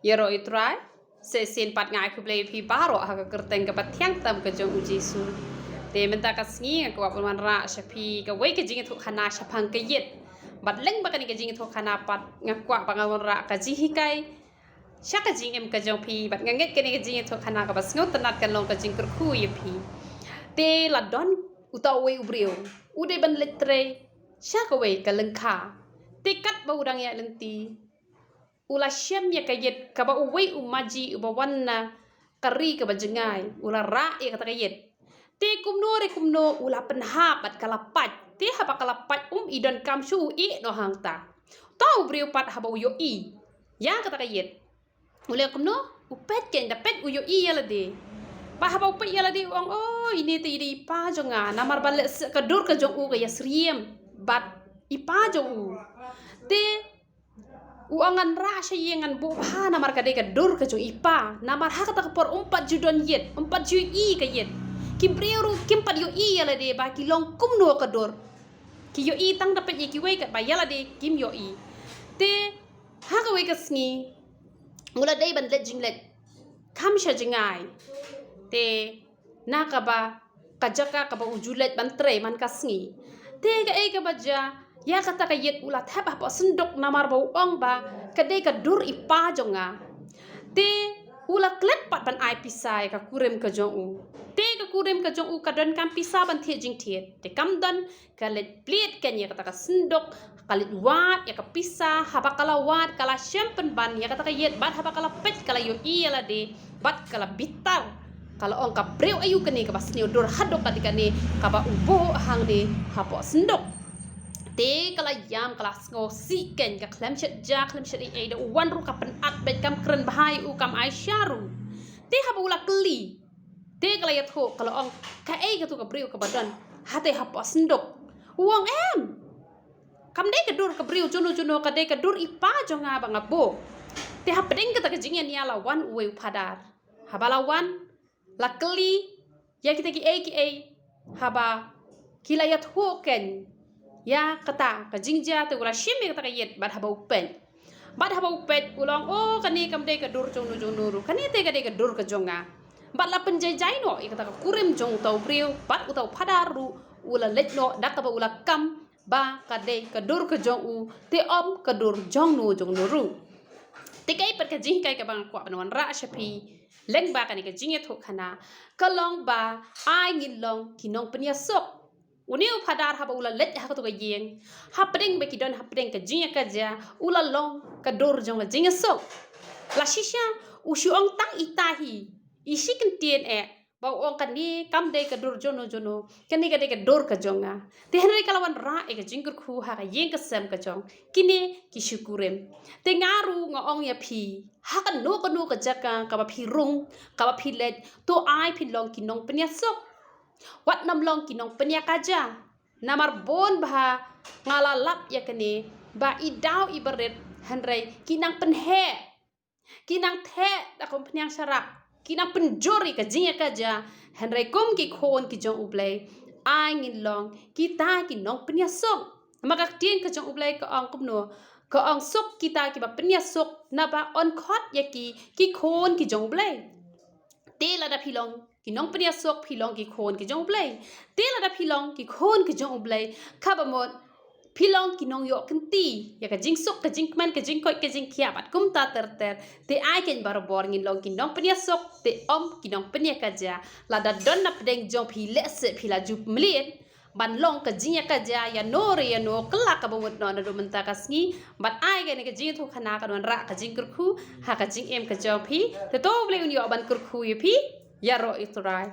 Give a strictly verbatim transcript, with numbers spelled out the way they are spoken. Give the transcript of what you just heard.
Ïaroh ïa u Trai. Shisien pat nga ai khublei ïa phi baroh ha ka kyrteng kaba thiang tam ka jong u Jisu. Te mynta ka sngi nga kwah ban wanrah sha phi kawei ka jingïathuhkhana shaphang ka ïit. Bad lyngba kane ka jingïathuhkhana pat nga kwah ba ngan wanrah ka jinghikai sha ka jingim ka jong phi, bad nga ngeit kane ka jingïathuhkhana kaba sngewtynnat kan long ka jingkyrkhu ïa phi. Te la don uta uwei u briew u dei ban leit trei sha kawei ka lyngkha. Te katba u dang ïaid lynti, u la shem ïa ka ïit kaba uwei u maji uba wan na ka ri kaba jngai u la rah ïa kata ka ïit. Te kumno re kumno u la pynhap bad ka la pait. Te haba ka la pait, um i donkam shuh u ïeh noh hangta. Uta u briew pat haba u ïohi ïa kata ka ïit, u leh kumno? U peit, keiñ da peit u ïohi ïa lade. Bad haba u peit ïa lade u ong, "O, ine te i dei i pa jong nga, namar ba lehse ka dur ka jong u ka ïasyriem bad i pa jong u." Te u ong, "Ngan rah sha ïing, ngan buh bha namar ka dei ka dur ka jong i pa." Namar ha kata ka por um pat ju don ïit, um pat ju ïohi ka ïit. Ki briew ruh kim pat ïohi ïa lade ba ki long kumno ka dur. Ki ïohi tang da peit ïa kiwei, katba ïa lade kim ïohi. Te ha kawei ka sngi u la dei ban leit jingleit kham sha jngai. Te na kaba ka jaka kaba u ju leit ban trei man ka sngi. Te kaei kaba jia, ïa kata ka ïit u la thep hapoh synduk namar ba u ong ba ka dei ka dur i pa jong nga. Te u la klet pat ban ai pisa ïa ka kurim ka jong u. Te ka kurim ka jong u ka donkam pisa ban thied jingthied. Te kam don, ka leit plied keiñ ïa kata ka synduk, ka leit wad ïa ka pisa. Haba ka la wad, ka la shem pynban ïa kata ka ïit, bad haba ka la peit, ka la ïohi ïa lade bad ka la bitar. Ka la ong, "Ka briew aïu kane kaba sniew dur haduh kata kane, kaba u buh hangne hapoh synduk?" Te ka la ïam, ka la sngewsih keiñ, ka khlem shet ja, khlem shet ei ei, da u wan ruh ka pynat beit, kam kren bha ïa u, kam ai sha ruh. Te haba u la kylli, te ka la ïathuh, ka la ong, "Kaei katu ka briew kaba don hatei hapoh synduk?" U ong, "Em, kam dei ka dur ka briew juno juno, ka dei ka dur i pa jong nga ba nga buh." Te hapdeng kata ka jingïania la wan uwei u phadar. Haba la wan, la kylli ïa kita kiei kiei, haba ki la ïathuh keiñ ïa kata ka jingjia, te u la shim ïa kata ka ïit, bad haba u peit, bad haba u peit u la ong, "O, kane kam dei ka dur jong no jong no ruh, kane te ka dei ka dur ka jong nga." Bad la pynjai jai noh ïa kata ka kurim jong uta u briew, bad uta u phadar ruh u la leit noh da kaba u la kam ba ka dei ka dur ka jong u, te ym ka dur jong no jong no ruh. Te kaei pat ka jinghikai kaba nga kwah ban wanrah sha phi lyngba kane ka jingïathuhkhana, ka long ba ai ngin long ki nongpynïasuk. Une u phadar haba u la leit ha katu ka ïing, hapdeng ba ki don hapdeng ka jingïakajia, u la long ka dur jong ka jingïasuk. La shisha u shu ong tang ita hi, i shi kyntien eh, ba u ong, "Kane kam dei ka dur juno juno, kane ka dei ka dur ka jong nga." Te hynrei ka la wanrah ïa ka jingkyrkhu ha ka ïing ka sem ka jong kine ki shikurim. Te nga ruh nga ong ïa phi, ha kano kano ka jaka kaba phi rung, kaba phi leit, to ai phin long ki nongpynïasuk. Wat nym long ki nongpynïakajia. Namar bun bha nga la lap ïa kane, ba i daw i barit, hynrei ki nang pynheh. Ki nang theh da ka umphniang sharak, ki nang pynjur ïa ka jingïakajia, hynrei kum ki khun ki jong U Blei, ai ngin long kita ki nongpynïasuk. Namar ka ktien ka jong U Blei ka ong kumno, ka ong suk kita kiba pynïasuk, naba yn khot ïa ki ki khun ki jong U Blei. Te lada phi long ki nongpynïasuk, phi long ki khun ki jong U Blei. Te lada phi long ki khun ki jong U Blei, kaba mut phi long ki nongïoh kynti ïa ka jingsuk, ka jingkmen, ka jingkoit, ka jingkhiah bad kumta ter ter. Te ai keiñ barabor ngin long ki nongpynïasuk, te ym ki nongpynïakajia. Lada don na pdeng jong phi lehse phi la ju mlien ban long ka jingïakajia ïa no re ïa no, kylla kaba mut noh naduh mynta ka sngi. Bad ai kane ka jingïathuhkhana kan wanrah ka jingkyrkhu ha ka jingim ka jong phi. Te to U Blei un ïoh ban kyrkhu ïa phi. Ïaroh ïa U Trai.